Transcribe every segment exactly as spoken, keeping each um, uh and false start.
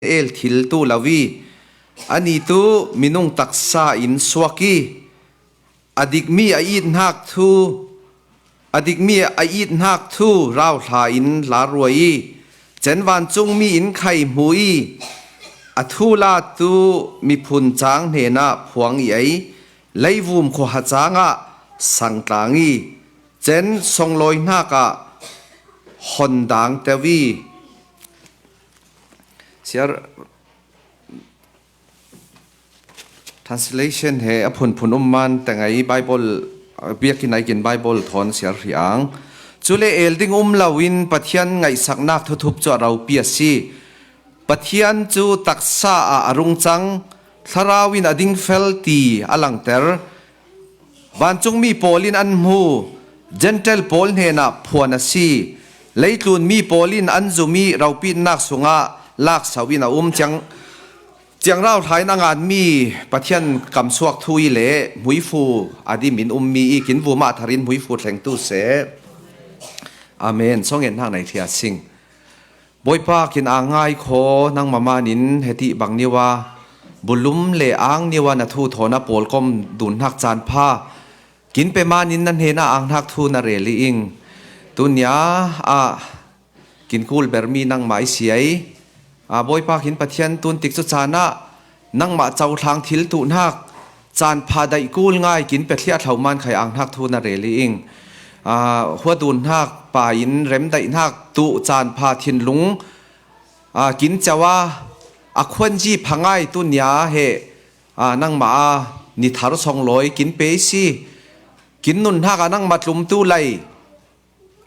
el thil tu lo i, ani tu minung taksa in suak i, a dikmi a it hnak thu, a dikmi a it hnak thu rauhla in la ruai i, cen vancungmi in khai hmu i, a thu la tu miphun cang hnenah phuang i ei, leivum khuaha cangah sangtlang i, cen songlawi hnakah hondang teu i. Siar translation he a phunphun um man teng ei Bible, biakinn aikin Bible thawn siar hri ang. Cule el ding um loin Pathian ngaihsaknak thuthup cu a ropi a si. Pathian cu taksa ah a rung cang, thlarau in a ding fel ti a langter. Vancungmi pawl in an hmu, Gentile pawl hnenah phuan a si. Leitlunmi pawl in an zum i ropitnak sungah lakso in a um. Ciang, ciangrau hla in a nganmi Pathian kamsuak thu i le hmuifu a dim in ummi i kin vumah thar in hmuifu thleng tu seh. Amen. Song en hnak nei thia sing. Bawipa, kin ang ngai khaw, nangmah manin hetih bang niwa bulum le ang niwa na thu thawn a pawlkom dun hnak caan pha kin pe manin na hnenah ang hnak thu na rel i ing. Tunia ah kin kul bermi nangmah i si ei. A Bawipa, kin Pathian tun tikcu caan ah nangmah cohlang thil tuh hnak caan pha daih kul ngai kin pe thliah thlo man khai ang hnak thu na rel i ing. Aa, hua dun hnak pa in rem daih hnak tuh caan pha thinlung, aa, kin co a, a khuanzi pha ngai tunia he, aa, nangmah a ni thar songlawi kin pe i si. Kin nun hnak a nangmah tlumtu lei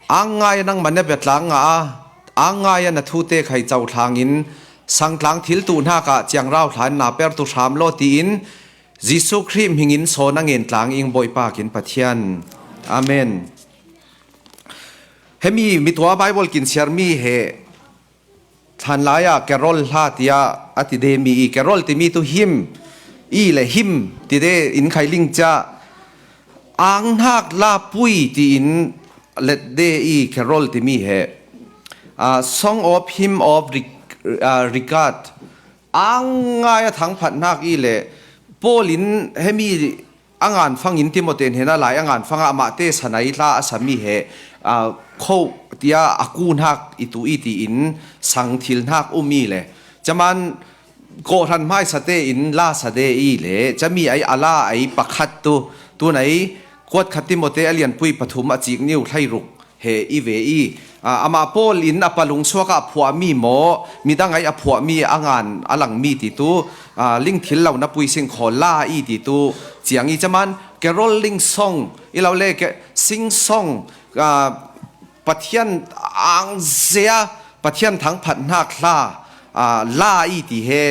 ang ngai a nangmah na biatlang ngah a, ang ngai a na thute khai cohlang in sangtlang thil tuh hnak ah ciangrau hla in na pertu hram law tiin Jesuh Khrih hming in sawn a ngen tlang ing Bawipa kin Pathian. Amen. Hemi mitua Bible kin siarmi he hlanlai ah carol hla tiah a ti demi i, carol timi tu him i le him ti de in khai ling cia ang hnak lapui tiin let de i, carol timi he, ah, Song of Hymn of Reg-, ah, Regret, ang ngai a thangphat hnak i le Paul in hemi a nganfang in Timote hnenah lai a nganfang ah amah te sanai hla a sami he, aa, kho tia a ku hnak i tu i tiin sang thil hnak um i le caman kawhhran hmaisa tein la sa de i le cami ai a la ai pakhat tu tun ai kuat khat Timote a lianpui pathum a cik niu hleiruk he i ve i, aa, amah Paul in a palung suak ah a phuahmi maw, midang ai a phuahmi a ngan a langmi ti tu, aa, ling thil lo na pui sing khaw la i ti tu ciang i caman caroling song i lo le ke, sing song, aa, Pathian ang zia, Pathian thangphat hnak hla, aa, la i ti he,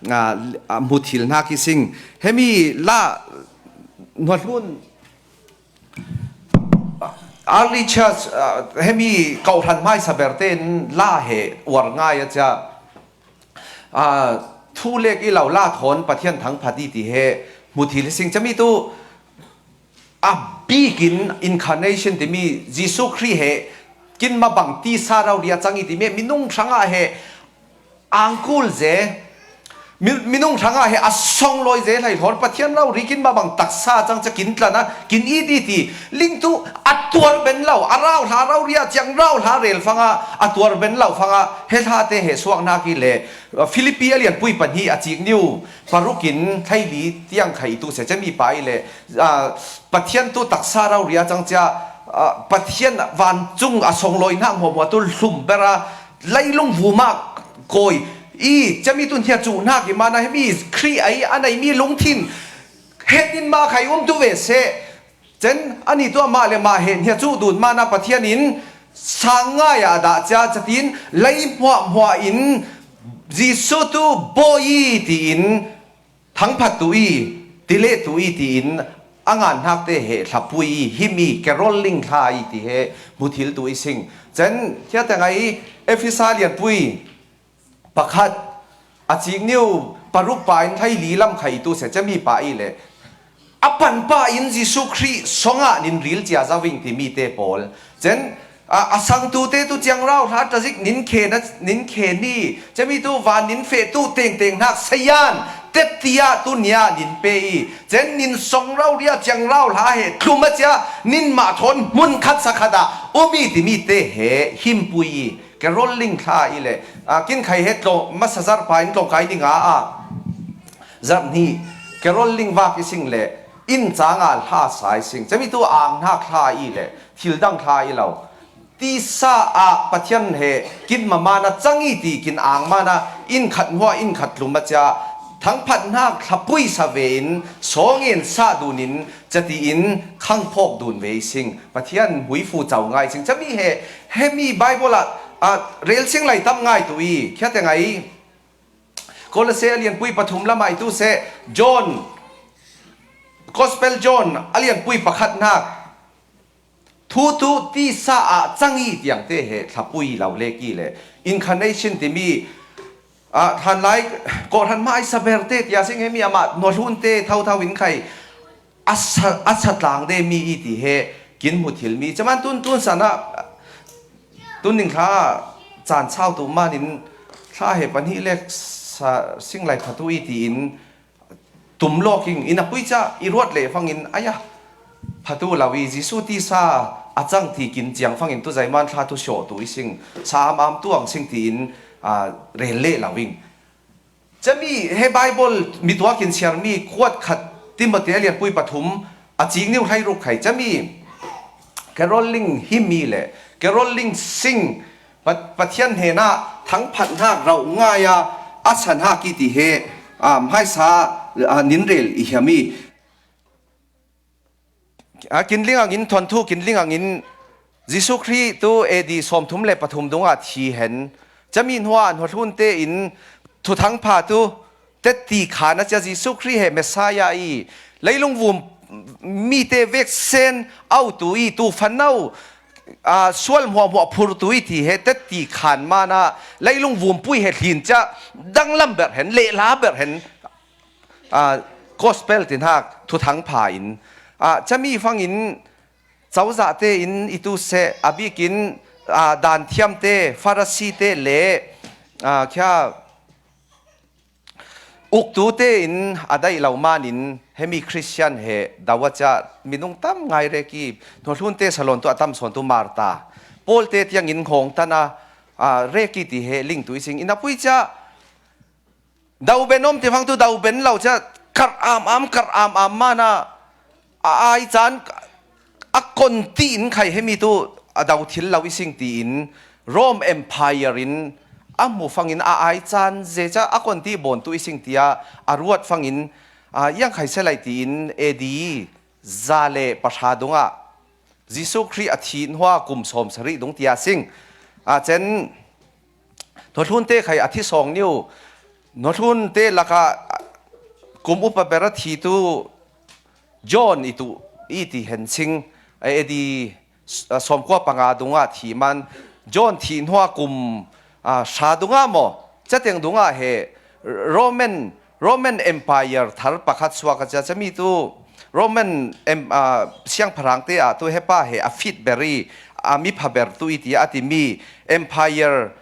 aa, hmu thil hnak i sing. Hemi la hnuahlun Early church, ah, hemi kawhhran hmaisa ber tein la he uar ngai a cia, ah, thu lek i lo la thawn Pathian thangphat i ti he hmu thil i sing cami tu, a bikin incarnation timi Jesuh Khrih he kin mabang tisa rori a cang i timi minung hrangah he ang kul ze, mi-, minung hrangah he a songlawi ze hleihlawr Pathian rori kin mabang taksa cang cia kin tlan a, kin it i ti. Ling tu a tuar ben lo, a rauhla rori ah ciang rauhla rel fangah, a tuar ben lo fangah, he hla te he suak hnak i le, Filipi a lianpui pahnih a cik niu, paruk in hleili tiang khai tu se cemi pa i le, ah, Pathian tu taksa rori a cang cia, ah, Pathian vancung a songlawi hnak hmuahhmuah tu hlum ber a, leilung vumah kawi i cami tu hnia cuh hnak i mana hemi Khrih ai a neimi lungthin het in mah khai um tu ve seh. Cen ani tu amah le mah he hnia cuh dun mana Pathian in sang ngai ah a dah cia catin lei hmuahhmuah in Jesuh tu bawi i tiin thangphat tu i, tileh tu i tiin a ngan hnak te he thlapui i, him i, caroling hla i ti he hmu thil tu i sing. Cen, hia teng ai Efesa lianpui pakhat a cik niu paruk pa in hleili lam khai tu se cemi pa i le a pan pa in Jesuh Khrih songah nin ril cia zo ing timi te pawl. Cen, A, a sangtute tu ciangrau hla tazik nin khe na, nin khe ni. Cemi tu van nin feh tu tengteng hnak sayan, tetti ah tu nia nin pe i. Cen nin songrau ria ciangrau hla he tlum a cia, nin mah thawn hmun khat sa khat ah um i timi te he himpui i. Carol Ling hla i le, a, kin khai he tlawng, masa zarh pa in tlawngkai ni nga ah zarh hnih Carol Ling vak i sing le, inn cang ah hla sa i sing. Cemi tu ang hnak hla i le, thil dang hla i lo. Tisa ah Pathian he kin maman a cang i ti kin ang man a, inn khat hnuah inn khat tlum a cia, thangphat hnak thlapui sa ve in, sawngin sah dun in, cati in khang phawk dun ve i sing. Pathian huifu cau ngai sing. Cami he, hemi Bible ah, ah, rel sing lai tam ngai tu i, khia te ngai. Kolose a lianpui pathum lamah i tu seh, John, Gospel John a lianpui pakhat hnak. Thu tu tisa ah cang i tiang te he thlapui lo le ki le incarnation timi, ah, hlanlai kawhhran hmai saber te tia sing hemi amah hnuahlun te thauthau in khai a sa, a sa tlang de mi i ti he kin hmu thil mi. Caman tun, tun san ah, tun ning hla caan sau tu man in hla he pahnih le sa sing lai phatu i ti in tum lawk ing. Inn a pui ca i ruat le fangin, aya, phatu lo i Jesuh tisa a cang ti kin ciang fangin tu zeiman hla tu sawh tu i sing, sa am am tuang sing ti in, ah, rel le lo ing. Cami he Bible mi tuak in siar mi kuat khat Timothy a lianpui pathum a cing niu hlei ruk khai cami Carol Ling hi mi le Carol Ling sing Pat-, Pathian hnenah thangphat hnak rauh ngai a, a sa hnak i ti he, ah, hmaisa, ah, nin rel i hiam i. A, kin ling angin, thuanthu kin ling angin, Jesuh Khrih tu A D sawmthum le pathum dungah thi hen. Cami hnuah hnuahlun tein thuthang pha tu tetti khan a cia Jesuh Khrih he Messiah i leilung vum mite veksen autu i tu fanau, a, sual hmuahhmuah phurtu i ti he tetti khan man a leilung vumpui he hlin cia danglam berh hen, lehla berh hen, a, gospel ti hnak thuthang pha in, a, cami fangin cozah tein i tu seh, a bikin, a, danthiam te, Farasi te le, a, khia uktu tein a daih lo man in hemi Christian he do a cia minung tam ngai rek i hnuahlun te salon tu a tam sawn tu Marta, Paul te tiangin hawng tan a, a, rek i ti he ling tu i sing. Inn a pui cia do ben om ti fang tu do ben lo cia karh am am, karh am am man a, a ai caan a kon ti in khai hemi tu a do thil lo i sing ti in Rome Empire in a hmu fangin a ai caan ze cia a kon ti bawn tu i sing tia a ruat fangin, a, iang khai se lai ti in A D za le pahra dungah Jesuh Khrih a thi hnua kum sawm sarih dung tia sing. A cen hnuahlun te khai a thi sawng niu, hnuahlun te lakah kum upa ber a thi tu John i tu i ti hen sing, A D s-, a, sawmkua panga dungah thi man. John thi hnua kum, a, hra dungah maw, cateng dungah he Roman, Roman Empire thar pakhat suak a cia cami tu Roman em-, a, siangpahrang te ah tu hepa he a fit ber i, a mipha ber tu i ti a timi Empire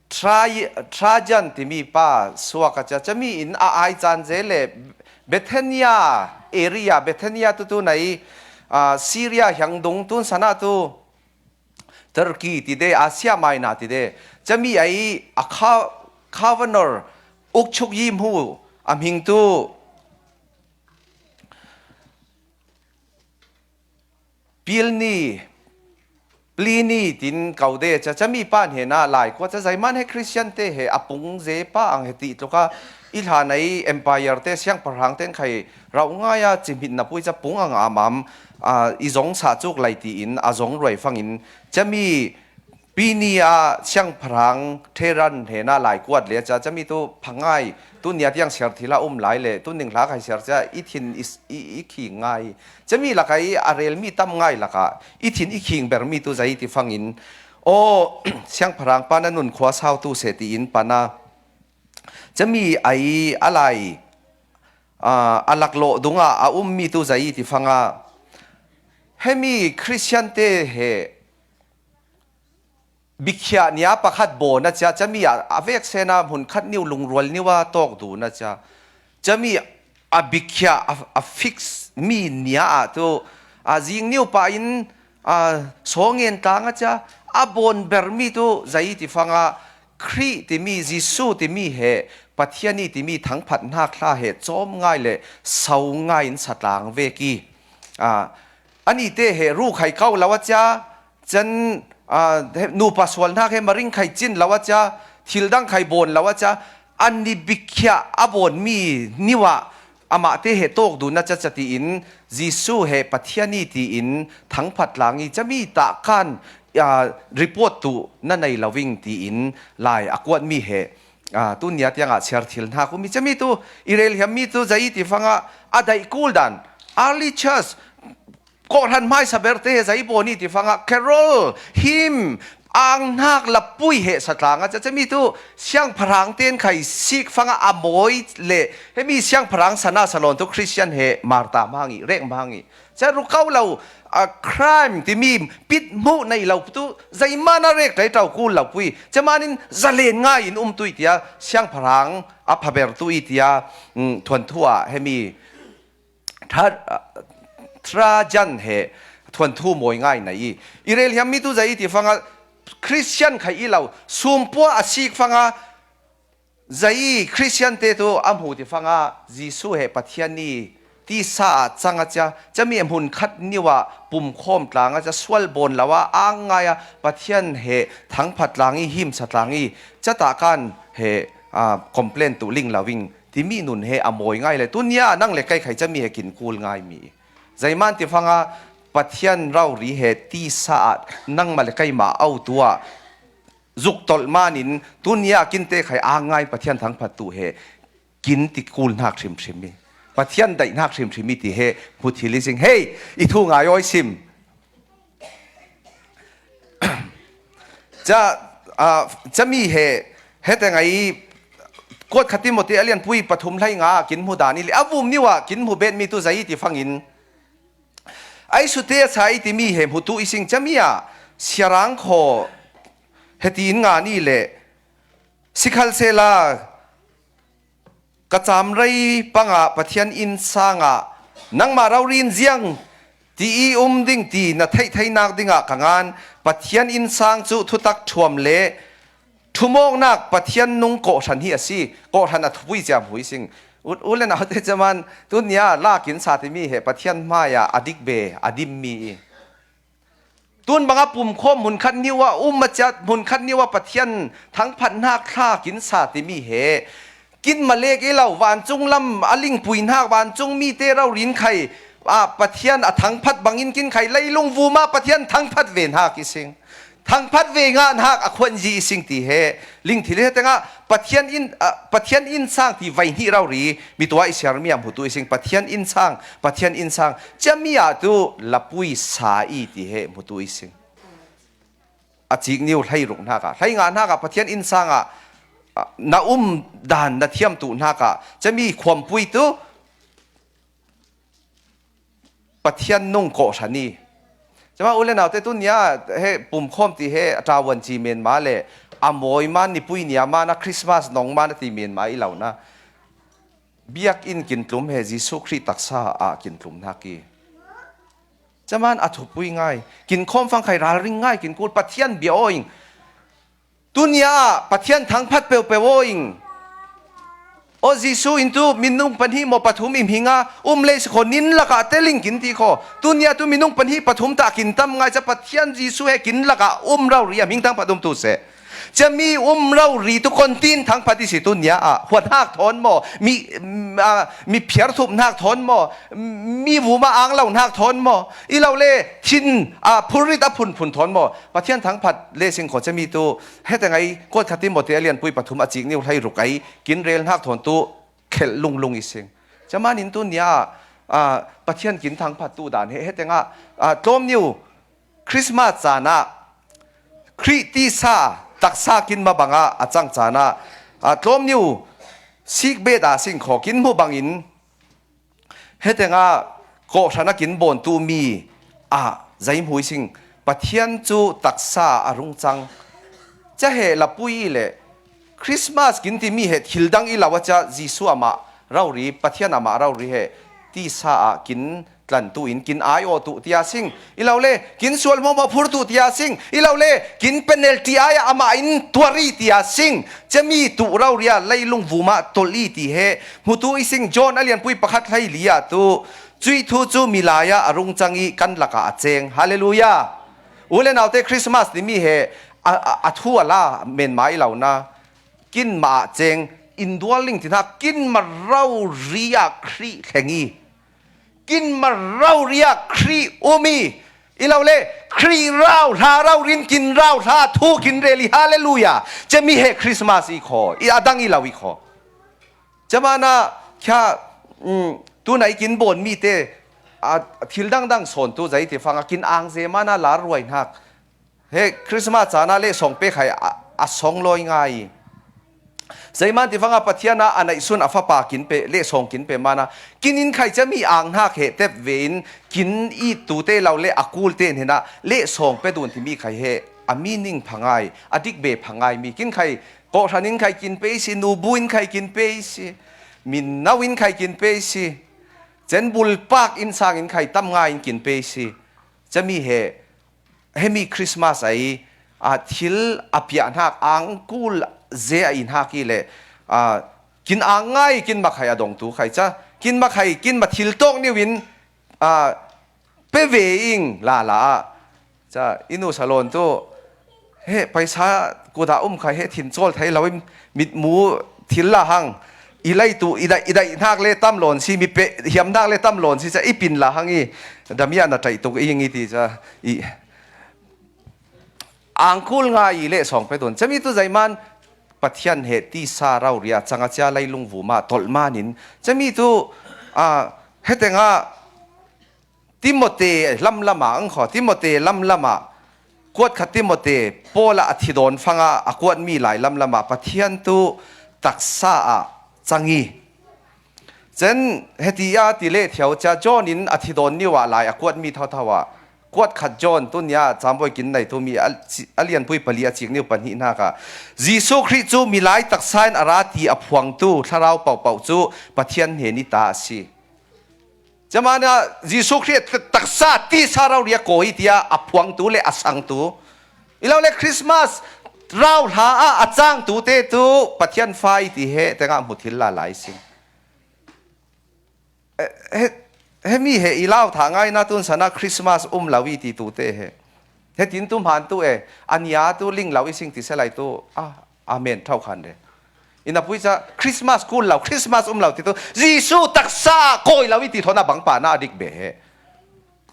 Tra-, Trajan timi pa suak a cia cami in a ai caan ze le Bithynia area, Bithynia tu tu nai, a, Syria hiang dung tun sana tu Turkey ti de, Asia Minor ti de, cami ai a ka-, governor ukchuk yi hmu a hming tu Pilni, Pliny tin kau de cia, cami pa hnenah lai kua cia zeiman he Christian te he a pung ze pa ang he ti tluka i hlan ai empire te siangpahrang ten khai rauh ngai a cimhit na pui cia pung ang amam, a, i zong sah cuk lai tiin a zong ruai fangin cami Pini ah siangpahrang Theran hnenah lai kuat le cia cami tu phangai, tu nia tiang siar thil a um lai le, tu ning hla khai siar cia i thin i, i, i khing ngai. Cami lakah i a relmi tam ngai lakah i thin i khing bermi tu zei ti fangin, aw, siangpahrang pa na nun khua sau tu seh tiin pana cami ai a lai, a, a laklawh dungah a ummi tu zei ti fanga Hemi Christian te he bikhiah nia pakhat bawn a cia, cami a, a vek sena hmun khat niu lungrual niu a tawk dun a cia, cami a bikhiah a, a fix mi nia ah tu a zing niu pa in a sawngen tlang a cia, a bawn ber mi tu zai ti fanga Khrih timi, Jesu timi he, Pathian i timi thangphat hnak thla he cawm ngai le sau ngai in satlang vek i, a, ani te he ru khai kau lo a cia, can, a, he, nupa sual hnak he maring khai cin lo a cia, thil dang khai bawn lo a cia, an ni bikhiah a bawn mi niu ah amah te he tawk dun a cia cia tiin Jesu he Pathian i tiin thangphat tlang i cami tahkan, a, report tu na nei lo ving tiin lai a kuat mi he, a, tu nia tiangah siar thil hnak um i cami tu i rel hiam mi tu zai ti fangah a daih kul dan early church kawhhran hmaisa berte he zai bawn i ti fangah carol, hymn, ang hnak lapui he satlang a cia cami tu siangpahrang ten khai sik fangah a mawi le hemi siangpahrang sana salon tu Christian he marta hmang i rek hmang i cia ru kau lo, a, crime timi pit hmuh nei lo tu zai mana rek tlai tau kul lo pui cia manin zalen ngai in um tu i tia siangpahrang a phaber tu i tia, mm, thuanthu ah hemi Tra-, Trajan he thuanthu mawi ngai na i. I rel hiam mi tu zai ti fanga Christian khai i lo, sumpua a sik fanga zai Christian te tu a hmu ti fanga Jesu he Pathian i tisa ah cang a cia, cami hmun khat niu ah pumkhawm tlang a cia, sual bawn lo a ang ngai a Pathian he thangphat tlang i himsa tlang i cia tahkan he, a, complain tu ling lo ving timi nun he a mawi ngai le, tunia nang le kai khai cami he kin kul ngai mi. Zaiman ti fanga Pathian rori he tisa ah nangma le kai ma au tu ah zuk tolh manin tunia kin te khai a ngai Pathian thangphat tu he kin ti kul hnak hrimhrim i Pathian daih hnak hrimhrim i ti he hmu thil i sing. Hei, i thu ngai aw i sim. Ca, a, cami he, hete ngai, kuat khat Timoti a lianpui pathum hlei nga kin hmu dan i le, a vum niu ah kin hmu bet mi tu zai ti fangin. Ai sute a sa i timi he hmu tu i sing cami ah, siarang khaw, heti in nga ni le, sikhalsela, ka camrei pangah Pathian innsang ah nangmah rori in ziang ti i um ding ti na theih theinak dingah ka ngan. Pathian innsang cu thutak ṭhuam le ṭhumawknak Pathian nung kawhhran hi a si. Kawhhran a thupui ciam hui sing. U, u le naute caman tunia lakin sa timi he Pathian hmaiah a dik ve, a dimmi i Tun bangah pumkhawm hmunkhat niu ah um a ciat hmunkhat niu ah Pathian thangphat hnak thla kin sa timi he kin malek i lo, vancung lam a lingpui hnak, vancung mite rori in khai, ah, Pathian a thangphat bangin kin khai, leilung vum ah Pathian thangphat ve hnak i sing. Thangphat ve ngah hnak a khuanzi i sing ti he ling thil he tengah Pathian in, ah, Pathian innsang ti vai hnih rori mi tuah i siarmi a hmutu i sing. Pathian innsang, Pathian innsang. Ciami ah tu lapui sa i ti he hmutu i sing. A cik niu hlei ruk hnakah, hlei nga hnakah Pathian innsang ah, ah, na um dan na thiam tu hnakah, ciami khuampui tu Pathian nung kawhhran i. Cama u le naute tunia he pumkhawm ti he a ṭavuan ci menma le a mawi man, nipui nia man, a Christmas nong man a ti menma i lo na. Biakinn kin tlum he Jesuh Khrih taksa ah kin tlum hnak i. Caman a thupui ngai. Kin khawm fang khai ralring ngai, kin kul Pathian bia aw ing. Tunia ah Pathian thangphat peuhpeuh aw ing. Aw Jesuh in tu minung pahnih maw pathum i hming a um lei si kho, nin lakah teling kin ti kho. Tunia tu minung pahnih pathum tah kin tam ngai ca Pathian Jesuh he kin lakah um rori a hming thangphat um tu seh. Ciami um rori tu kontin thangphat i si tunia ah. Huat hnak thawn maw, mi, mm, ah, mi phiar thup hnak thawn maw, mi vuma ang lo hnak thawn maw, i lo le thin, ah, phurrit a phunphun thawn maw. Pathian thangphat le sing kho ciami tu, hete ngai, kuat khat Timoti a lianpui pathum a cik niu hlei ruk ai, kin rel hnak thawn tu, khelh lunglung i sing. Caman in tunia, ah, Pathian kin thangphat tu dan he, hete nga, ah, tlawm niu, Christmas caan ah Khrih tisa taksa kin ma bangah a cang caan ah, a tlawm niu sikbet a sing kho kin hmu bangin, hete nga kawhhran a kin bawn tu mi ah, zeihmui sing, Pathian cu taksa a rung cang. Ca he lapui i le Christmas kin timi he thil dang i lo a cia Jesuh amah rori, Pathian amah rori he tisa ah kin tlantu in kin ai aw tu tia sing. I lo le, kin sual hmawhmawh phur tu tia sing. I lo le, kin penalty ai ah amah in tuari tia sing. Cemi tu rori a leilung vuma tolh i ti he hmutu i sing. John a lianpui pakhat hlei li ah tu cuih thu cu milai ah a rung cang i kan lakah a ceng. Hallelujah. U le naute, Christmas timi he a, a, a thu a la menmai lo na. Kinmah ah ceng, in dual ning ti hna, kinmah rori ah Khrih thleng i, kinmah rori ah Khrih um i, i lo le, Khrih rau hla rori in kin rau hla thu kin rel i, hallelujah. Cemi he Christmas i kho, i a dang i lo i kho. Camana kha, um, tunai kin bon mi te, a, thil dangdang sawn tu zei ti fang a kin ang ze mana lar ruai hnak. He Christmas caan ah lehsawng pe khai a, a sawng lawi ngai. Zeiman ti fang a Pathian a, a neihsun a fapa kin pe, lehsawng kin pe mana kin in khai cemi ang hnak he tep ve in kin i tu te lo le a kul te hnen ah lehsawng pe dun timi khai he a meaning pha ngai, a dik be pha ngai mi. Kin khai kawhhran in khai kin pe i si, nubu in khai kin pe i si, minno in khai kin pe i si, cen bulpak in sang in khai tam ngai in kin pe i si. Cemi he, hemi Christmas ai, a, thil a piah hnak ang kul ze a i hnak i le, a, kin ang ngai kin makhai a dong tu khai ca, kin makhai kin ma thil tawk niu in, a, pe ve ing lala ah. Ca, i nu salon tu, he, paisa kuda um khai he thin cawl thei lo in mitmu thil la hang. I lei tu, i daih, i daih hnak le tam lawn si, mi pe hiam hnak le tam lawn si, ca, i pin la hang i, damia na taih tuk i ing i ti ca, i ang kul ngai i lehsawng pe dun. Cemi tu zeiman Pathian he tisa rori a cang a cia leilung vuma tolh manin. Cemi tu, a, hetengah Timote lamlam ah, ang kho, Timote lamlam ah, kuat khat Timote, Paul a thi dawn fang a, a kuat mi lai lamlam ah, Pathian tu taksa ah cang i. Cen heti a ti le thiau cia John in a thi dawn niu ah lai a kuat mi thotho ah, kuat khat John tu nia cambawi kin nei tu mi a, a lianpui pali a cik niu pahnih hnak ah, Jesuh Khrih cu milai taksa in a ra ti a phuang tu thlarau paupau cu Pathian hnen i ta a si. Camana Jesuh Khrih taksa tisa rori a kawi tiah a phuangtu le a sangtu. I lo le Christmas rauhla ah a cangtu te tu Pathian fa i ti he tengah hmu thil la lai sing. Eh, he, hemi he i lau tha ngaina tun sana Christmas um lo i ti tu te he. He tin tu hman tu e, a nia tu ling lo i sing ti se lai tu. Ah, amen, thau khan de. Ina pui ca Christmas kul lo, Christmas um lo ti tu, Jesuh taksa kawi lo i ti thawn a bang pa na a dik be he.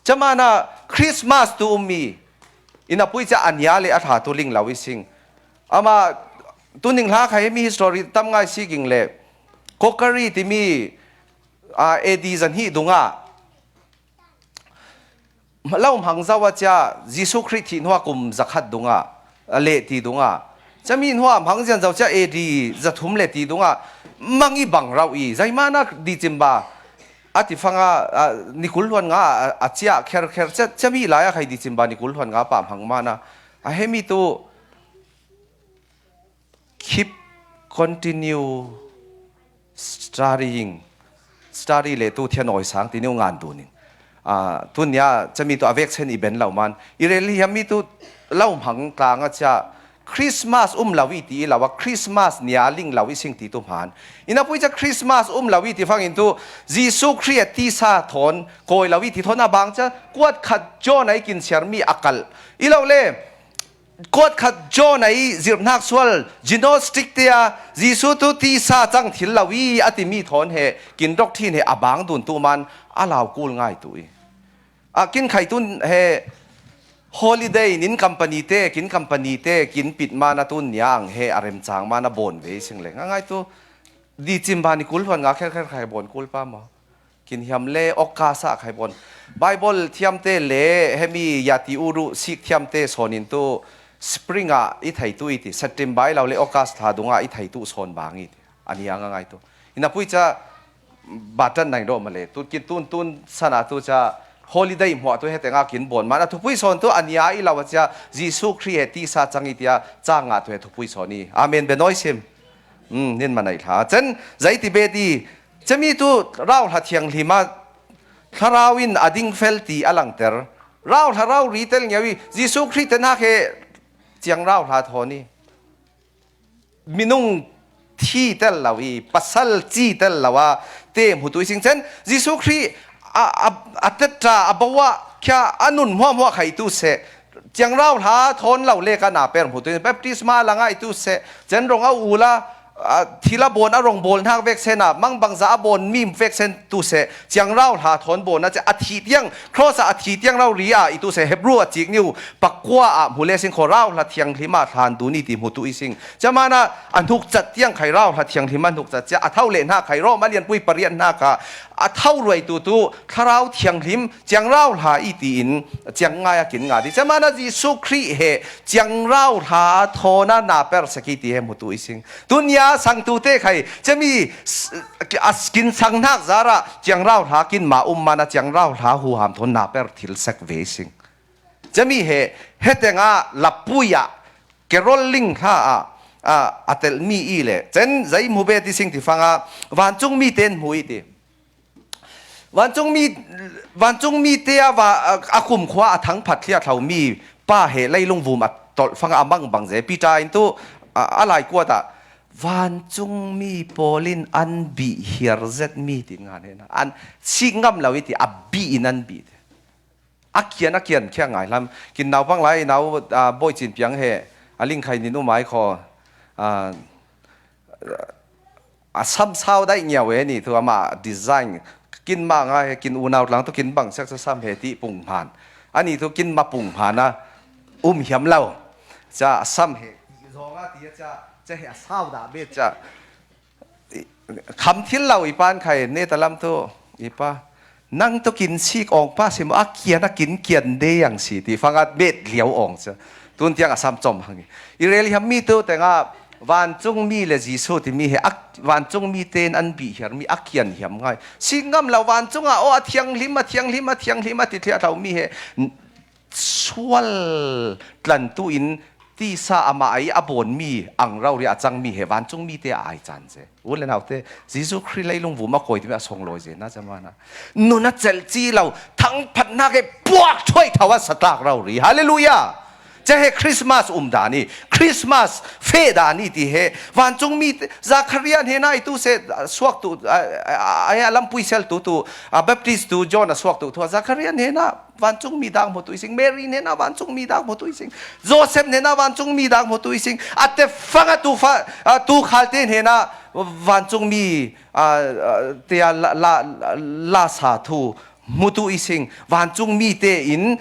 Camana Christmas tu um mi, ina pui ca a nia le a thla tu ling lo i sing. Ama tuning hla kha hemi history tam ngai si ging le, Kokari timi, a, A D zahnih dungah lo hmang zo a cia Jesuh Khrih thih hnuah kum zakhat dungah, a leh ti dungah, cami hnuah hmang zian zo cia A D zathum le ti dungah mang i bang rauh i, zeimana December a ti fanga, a, nikul hluan nga a, a ciah kherkher cia, cami lai a khai December nikul hluan nga pah hmang mana a hemi tu keep continue studying, study le tu thianawi sang ti niu ngan tunin. Ah, tunia cami tu a vekchen i ben lo man. I rel hiam mi tu lo hmang tlang a cia Christmas um lo i ti i lo a, Christmas nia ling lo i sing ti tu hman. Ina pui ca Christmas um lo i ti fangin tu Jesuh Khrih a tisa thawn kawi lo i ti thawn a bang ca kuat khat John a i kinsiar mi a kal. I lo le, kuat khat John a i zirhnak sual, Gnostic te a Jesuh tu tisa cang thil lo i a timi thawn he, kin doctrine he a bang dun tu man a lau kul ngai tu i. A kin khai tun he holiday nin company te, kin company te, kin pit man a tun niang he a remcang man a bawn ve sing le. Nga ngai tu December nikul hluan nga kher kher khai bawn kul pa maw? Kin hiam le August ah khai bawn. Bible thiamte le hemi yati uru sik thiamte sawnin tu spring ah i thei tu i ti, September i lo le August thla dungah i thei tu sawn bang i ti. Ani a nga ngai tu. Ina pui ca batan nai dawh ma le. Tu kin tun tun sana tu ca holiday hmuah tu he tengah kin bawn man a thupui sawn tu a nia i lo a cia Jesu Khrih he tisa cang i tia cangah tu he thupui sawn i. Amen be nawi sim. Um, nin manai thla. Cen, zai ti be ti. Cemi tu rauhla thianghlim a thlarau in a ding fel ti a langter. Rauhla rau ri tel ngiau i. Jesu Khrih te hnak he ciang rauhla thawn i. Minung thi tel lo i, pasal ci tel lo a, te hmutu i sing cen. Jesu Khrih a, a, a tetra, a bawa, kia a nun hmuahhmuah khai tu se. Ciang rauhla thawn lo le ka na per hmutu i, baptisma la ngai tu se. Cen rong a ula, a, thil a bawn a rong bawl hnak vek sen a, mangbangza a bawn mi vek sen tu se. Ciang rauhla thawn bawn a, a thi tiang, cross a, a thi tiang rau ri a, i tu se, Hebrew a cik niu, pakua a hmu le sing kho rauhla thianghlim a thlan tu ni ti hmutu i sing. Camana a hnukcat tiang khai rauhla thianghlim a hnukcat cia a thau le hna khai rawh a lianpui pariat hna kha a thau ruai tu tu thlarau thianghlim ciang rauhla i tiin ciang ngai a kin nga di. Camana Jesu Khrih he ciang rauhla thawn a na per sek i ti he hmutu i sing. Tunia sang tu te khai cemi s-, a kin sang hnak zara ciang rauhla kin ma um mana ciang rauhla huham thawn na per thil sek ve i sing. Cemi he hetengah lapui ah Carol Ling hla ah, ah, a telhmi i le cen zei hmu be ti sing ti fangah vancungmi ten hmu i ti. Vancungmi, vancungmi te a, va, a, a kumkhua a thangphat thliah thlomi pa he leilung vum a tolh fangah a mangbang ze Peter in tu, a, a lai kuat ah vancungmi pawl in an bih hiar zetmi ti ngan he na. An sik ngam lo i ti a bih in an bih. A kian, a kian, khia ngai hlam. Kin naupang lai, nau, ah, Bawi Cin Piang he, a ling khai nin um ai kho, ah, a sam sau dai ngiau e ni thu ama design. Kin ma ngai he, kin unau tlang tu kin bang sek sa sam he ti pung hman. Ani thu kin ma pung hman a, um hiam lo. Ca a sam he, zong a ti a ca, ca he a sau dah bet ca. Kham thil lo i pan khai ne ta lam tu i pa. Nang tu kin sik awng pa si maw, a kian a kin kian de yang si ti fanga bet liau awng cia. Tun tiang a sam com hang i. I rel hiam mi tu tenga vancung mi le Jesu ti mi he a vancung mi ten an bih hiar mi a kian hiam ngai. Sik ngam lo vancung a aw a thianghlim, a thianghlim, a thianghlim a ti thliah thlo mi he sual tlantu in tisa amah ai a bawn mi ang rau ria a cang mi he vancung mi te a ai can ce. U le naute, Jesu Khrih leilung vum a kawi timi a song lawi zena camana. Nun a celh ci lo, thangphatnak he puak thuai thau a satlak rau ri. Halleluia! Ca he Christmas um dani, Christmas feh dani ti he vancung mi te, Zakaria hnena i tu se, a, suak tu, a, a, a, a lampui sel tu tu, a, Baptist tu John a suak tu tu, a Zakaria hnena vancung mi dang hmutu i sing, Mary hnena vancung mi dang hmutu i sing, Joseph hnena vancung mi dang hmutu i sing, a te fanga tu fa, a, tu khalte hnena vancung mi, a, a, te a la, la, la sa thu hmutu i sing, vancung mi te in,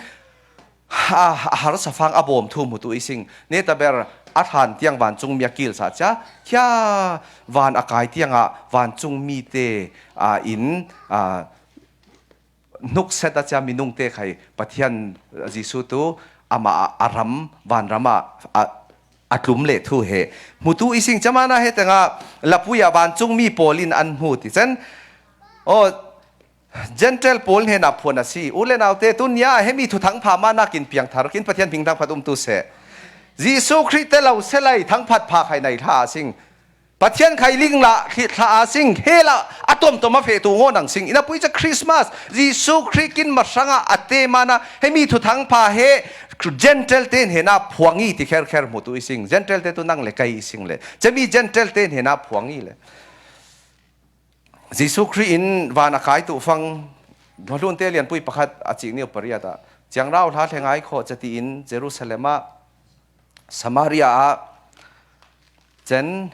a, a harsa fang a bawm thu hmutu i sing, ne ta ber a thlan tiang vancung mi a kil sa cia, kia van a kai tiangah vancung mi te, a, in, a, hnukset a cia minung te khai Pathian Jesu tu amah a, a ram, vanram ah a, a tlum leh thu he hmutu i sing camana he tengah lapui ah vancung mi pawl in an hmu ti cen. Aw, Gentile pawl hnenah phuan a si. U le naute, tunia he mi thuthang pha mana kin piangthar, kin Pathian hming thangphat um tu seh. Jesu Khrih te lo selai thangphat pha khai nai thla a sing. Pathian khai ling lah thla a sing, he lah a tomtom a feh tu ngaw nang sing. Ina pui ca Christmas, Jesu Khrih kin ma hrangah a te mana, he mi thuthang pha he Gentile te hnenah phuang i ti kherkher hmutu i sing. Gentile te tu nang le kai i sing le. Cemi Gentile te hnenah phuang i le. Jesu Khrih in van a kai tu fang, Hnuahlun te lianpui pakhat a cik niu pariat ah, ciangrau hla hle ngai kho ca tiin Jerusalem ah, Samaria ah, cen,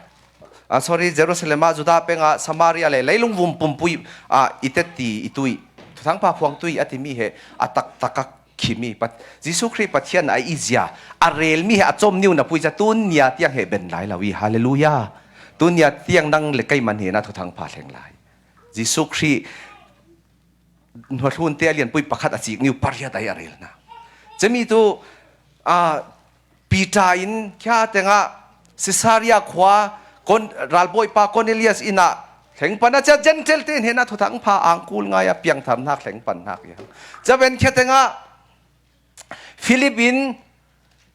ah, sorry, Jerusalem ah, Judah peng ah, Samaria le leilung vum pumpui ah, i tet ti, i tui, thuthang pha phuang tui a timi he, a taktak a khimi, Pat-, Jesu Khrih Pathian a i zia, a rel mi he a com niu na pui ca tun nia tiang he ben lai lo i, halleluia. Tun nia tiang nang le kei man he na thuthang pha hleng lai. Jesu Khrih Hnuahlun te a lianpui pakhat a cik niu pariat ai a relna. Cemi tu, a, Peter in khia tengah Caesarea khua Kon-, ralbawipa Cornelius inn ah Thleng pan a cia Gentile te in hena thuthang pha angkul ngai a piangthar hnak thleng pan hnak i hang. Cia ven khia tengah Philip in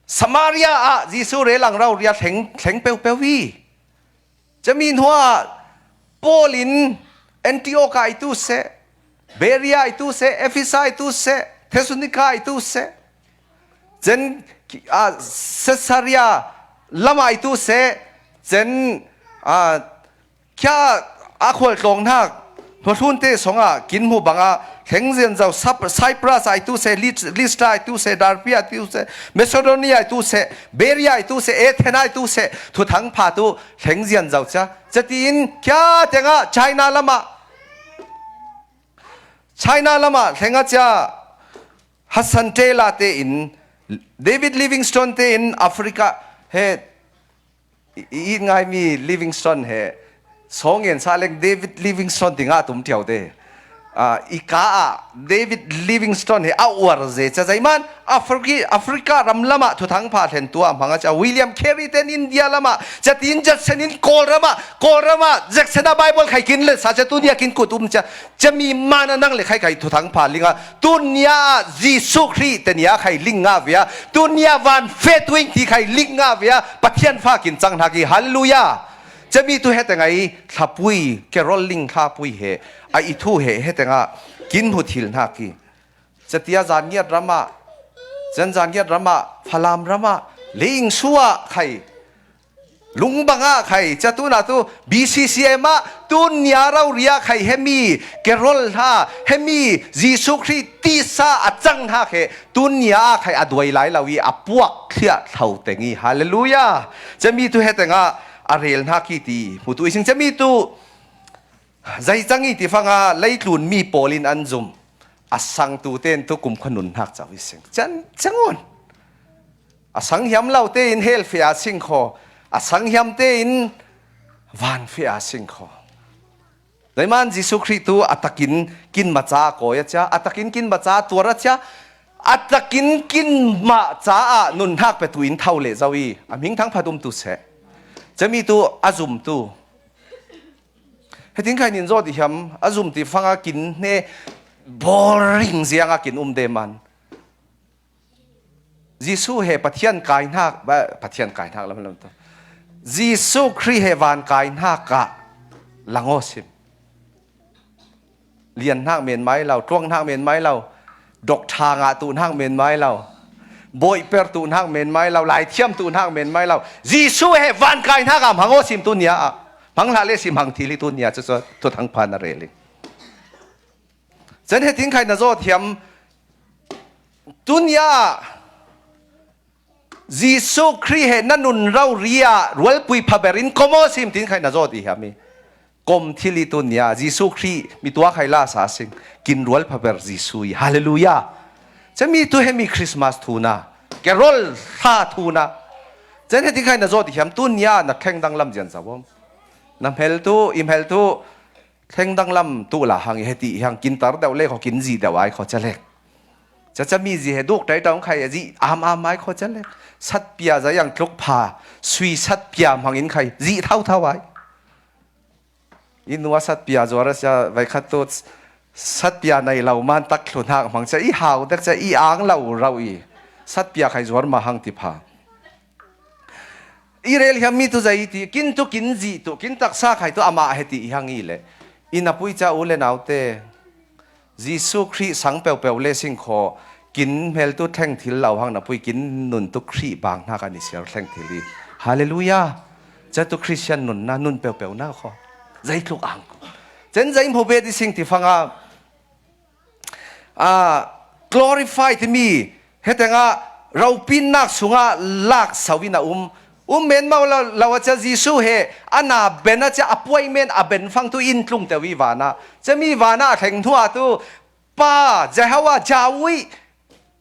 Samaria ah Jesuh rel ang rau ria thleng, thleng peuhpeuh hi. Cami hnuah Paul in Antioch ah i tu seh, Berea i tu seh, Ephesus i tu seh, Thessalonica i tu seh, cen, ah, Caesarea lamah i tu seh, cen, ah, khia a khualtlawng hnak hnuahlun te songah kin hmu bangah thleng zianzo Sap-, Cyprus ah i tu seh, Lis-, Listra i tu seh, Derbe ah i tu seh, Macedonia i tu seh, Berea i tu seh, Athena i tu seh, thuthang pha tu thleng zianzo cia. Catiin khia tengah China lamah, China lamah thleng a cia Hudson Taylor te in, David Livingstone te in Africa he i, i it ngaimi Livingstone he sawngin sa leng David Livingstone ti ngah tum ṭiau te. Ah, i ka ah David Livingstone he a uar ze cia zeiman Africa, Africa ram lamah thuthang pha thlentu ah hmang a cia William Carey ten India lamah cia tiin Judson in Kawlram ah, Kawlram ah Jackson a Bible khai kin let sa cia tunia kin kut um cia, cia mi man a nang le khai khai thuthang pha ling a tunia ah Jesuh Khrih tenia khai ling nga via, tunia van fe tuing ti khai ling nga via, Pathian fa kin cang hnak i, Hallelujah. Cami tu he tengah i thlapui, Carol Ling thlapui he a i thu he, he tengah kin hmu thil hnak i. Catia zan ngiat ram ah, cen zan ngiat ram ah, Falam ram ah, Leingsu ah khai, Lungbang ah khai, cia tuna tu B C C M ah, tunia rau ria khai hemi, Carol hla, hemi, Jesuh Khrih tisa a cang hnak he, tunia ah khai a duai lai lo i, a puak thliah thlo teng i, Hallelujah. Cami tu he tengah a rel hnak i ti, hmu tu i sing cami tu, zei cang i ti fanga leitlun mi pawl in an zum. A sangtu ten tu kumkhua nun hnak cau i sing. Can, cangun. A sang hiam lo te in hell fe a sing kho. A sang hiam te in van fe a sing kho. Zeiman Jesuh Khrih tu a takin kin maca a kawi a cia, a takin kin maca a tuar a cia, a takin kin maca ah nun hnak petu in tho le zo i, a hming thang phat um tu seh. Cami tu a zum tu. Hitin khai nin zawt i hiam, a zum ti fanga kin hne boring ziang a kin um de man. Jesuh he Pathian kai hnak, ba, Pathian kai hnak lam, lam tu. Jesuh Khrih he van kai hnak ah lang aw sim. Lian hnak men mai lo, tluang hnak men mai lo, dokṭha ngah tu hnak men mai lo, bawiper tu hnak men mai lo, laithiam tu hnak men mai lo. Jesuh he van kai hnak ah hmang aw sim tunia ah. Hmang hlah le sim hang thil hi tunia cu, cu thuthang pha na rel i. Cun he tin khai na zawt hiam, tunia Jesuh Khrih he na nun rau ria rualpui phaber in kom aw sim tin khai na zawt i hiam i. Kom thil i tunia Jesuh Khrih mi tua khai la sa sing. Kin rual phaber Jesuh i. Hallelujah. Cami tu hemi Christmas thuna. Carol hla thuna. Cun he tin khai na zawt i hiam tunia na thleng dang lam zian zo. Na hmel tu, i hmel tu, thleng dang lam tu la hang i he ti i hang kin tar deuh le kho kin zih deuh ai kho ca lek. Caca mi zi he duk ṭai ṭaung khai a zih am am ai kho ca lek. Satpia za yang tluk pha, sui satpia hmang in khai zih thau thau ai. I nua satpia zuar a sia vai khat tu satpia nei lo man tak thlu hnak hmang cia i hau dek cia i ang lo rau i satpia khai zuar ma hang ti pha. I rel hiam mi tu zei ti, kin tu kin zih tu, kin taksa khai tu amah he ti i hang i le. I na pui ca u le nau te, Jesuh Khrih sang peuhpeuh le sing kho, kin hmel tu thleng thil lo hang na pui, kin nun tu Khrih bang hna kan i siar thleng thil i. Hallelujah! Ca tu Christian nun na, nun peuhpeuh na kho. Zeitluk ang. Cen zei hmu bet i sing ti fanga, ah, glorify timi, hetengah ropinnak sungah lak so in a um. Um men mau lo, lo a cia Jesuh he a na ben a cia a puai men a ben fang tu in tlung teu i vanah. Cami vanah a thleng hnuah tu Pa, Jehovah, Jawi,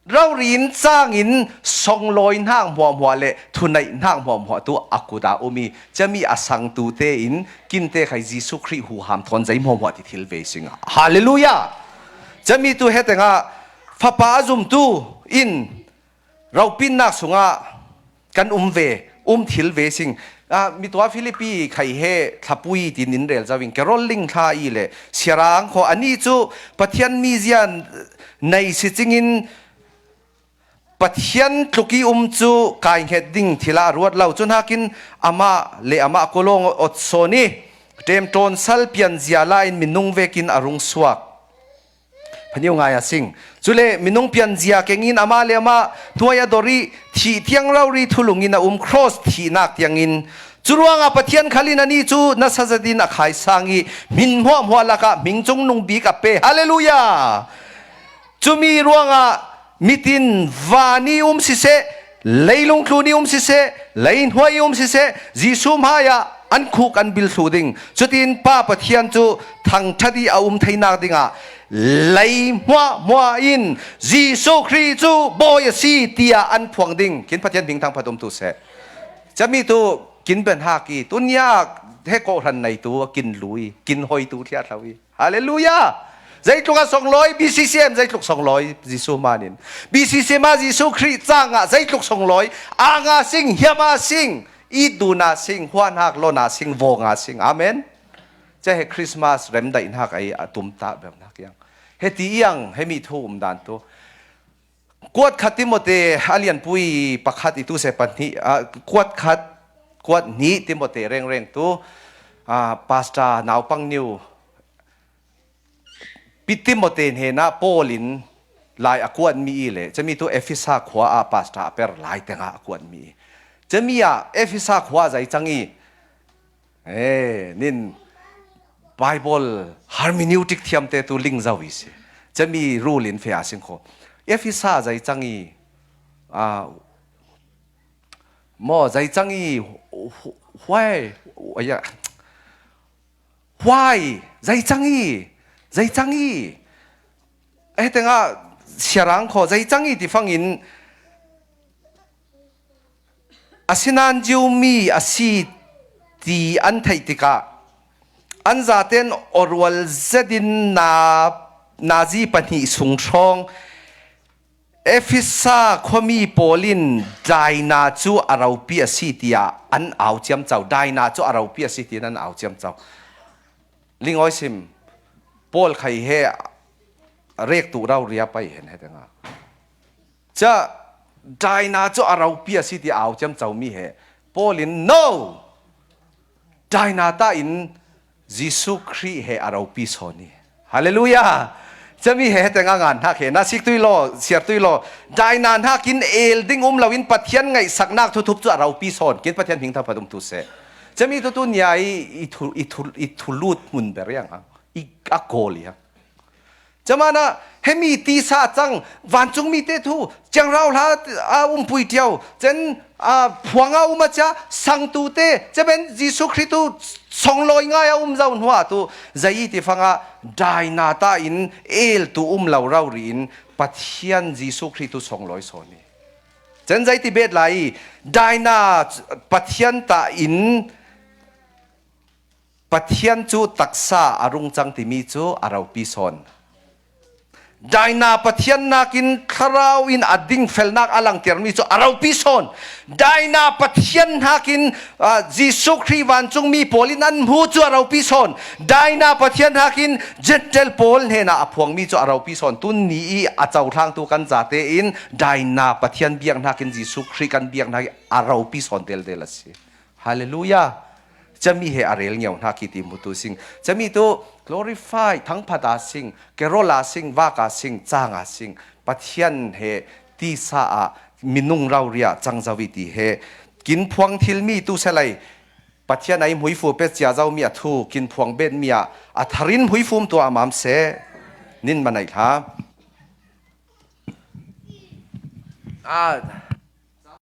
rori in cangin songlawi hnak hmuahhmuah le thuneih hnak hmuahhmuah tu a kut ah um i, cami a sangtu tein kinte khai Jesuh Khrih huham thawn zei hmuahhmuah ti thil ve sing. Hallelujah! Cami tu hetengah Fapa a zumtu in ropinnak sungah kan um ve, um thil ve sing. Ah, mi tua Philippi khai he thlapui tin in rel zo in, Carol Ling Thla i le Siarang kho ani cu Pathian mizia nei si cingin Pathian tluk i um cu kai hnget ding thil ah a ruat lo. Cu hnakin amah le amah kolong awt sawn i ṭemṭawn sal pianzia la in minung vekin a rung suak. Phaniu ngai a sing. Cule minung pianzia keng in amah le amah hnuai a dor i thih tiang rori thulung in a um, cross thihnak tiangin. Cu ruangah Pathian khal in anih cu nasa zetin a khaisang i hmin hmuahhmuah lakah hming cung nung bik a pe. Hallelujah! Cumi ruangah mitin van i um siseh, leilung tlun i um siseh, leihnuai i um siseh, Jesuh hmaiah an khuk an bil thluh ding. Cutin Pa Pathian cu thangṭhat i a um theinak dingah lei hmuahhmuah in Jesuh Khrih cu Bawi a si tiah an phuang ding. Kin Pathian hming thangphat um tu seh. Cami tu kin benhak i tunia he kawhhran nei tu kin lui, kin hoi tu thliahlo i. Hallelujah! Zeitluk a songlawi, B C C M zeitluk songlawi, Jesuh hmanin. B C C M ah Jesuh Khrih cangah zeitluk songlawi, anga sing, hiama sing, i duna sing, huahnak lona sing, vonga sing. Amen. Cehe Christmas remdaihnak ei a tumtah bemnak iang. Heti iang, hemi thu umdan tu. Kuat khat Timote a lianpui pakhat i tu se pahnih, ah, kuat khat, kuat hnih Timote rengreng tu, ah, Pastor naupang niu Pi Timote hnenah Paul in lai a kuatmi i le, cami tu Efesa khua ah Pastor a per lai tengah a kuatmi i. Cami ah Efesa khua ah zei cang i, eh, nin Bible hermeneutic thiamte tu ling zo i si. Cami rul in fea sing kho. Efesa zei cang i, ah, maw zei cang i, hu-, huai, aya, huai, zei cang i, zei cang i. Eh, tengah Siarang kho, zei cang i ti fangin, a sinan Jew mi a si ti an theih tikah, an zaten awrual zetin na, nazi pahnih sung hrawng Efesa khuami pawl in Daina cu a ropi a si tiah an au ciamco. Daina cu a ropi a si tiin an au ciamco. Lingawi sim, Paul khai he rek tu rau ria pai hen he tengah. Ca Daina cu a ropi a si ti au ciamco mi he Paul in no! Daina ta in Jesuh Khrih he a ropi sawn i. Hallelujah! Cami he heteng a ngan hnak he na sik tui law, siar tui law, Daina hnakin el ding um loin Pathian ngaihsaknak thuthup cu a ropi sawn. Kin Pathian hming thaphat um tu seh. Cami tu tu nia i, i thu, i thu, i thulut hmun ber iang hang, i a kawl i hang. Camana hemi tisa a cang, vancungmi te thu, ciangrau hla a umpui ṭio, cen, a, phuang a um a cia, sangtu te, cemen Jesuh Khrih tu songlawi ngai a um zo hnuah tu, zei i ti fangah Daina ta in el tu um lo rori in Pathian Jesuh Khrih tu songlawi sawn i. Cen zei ti bet lai i, Daina Pathian ta in Pathian cu taksa a rung cang timi cu a ropi sawn. Daina Pathian nakin thlarau in a dingfelnak a langtermi cu a ropi sawn. Daina Pathian hnakin, ah, Jesuh Khrih vancungmi pawl in an hmu cu a ropi sawn. Daina Pathian hnakin Gentile pawl hnenah a phuangmi cu a ropi sawn. Tun ni i a cohlangtu kan zate in Daina Pathian biak hnakin Jesuh Khrih kan biak hnakin a ropi sawn deldel a si. Hallelujah! Cami he a rel ngio hna khi ti hmu tu sing. Cami tu glorify, thangphat a sing, carol a sing, vak a sing, cang a sing. Pathian he tisa ah minung rauria cang zo i ti he kin phuang thilmi tu selai. Pathian ai hmuifu pet cia zomi a thu kin phuang betmi ah a tharin hmuifum tuah a mam seh. Nin manaih hla. Ah,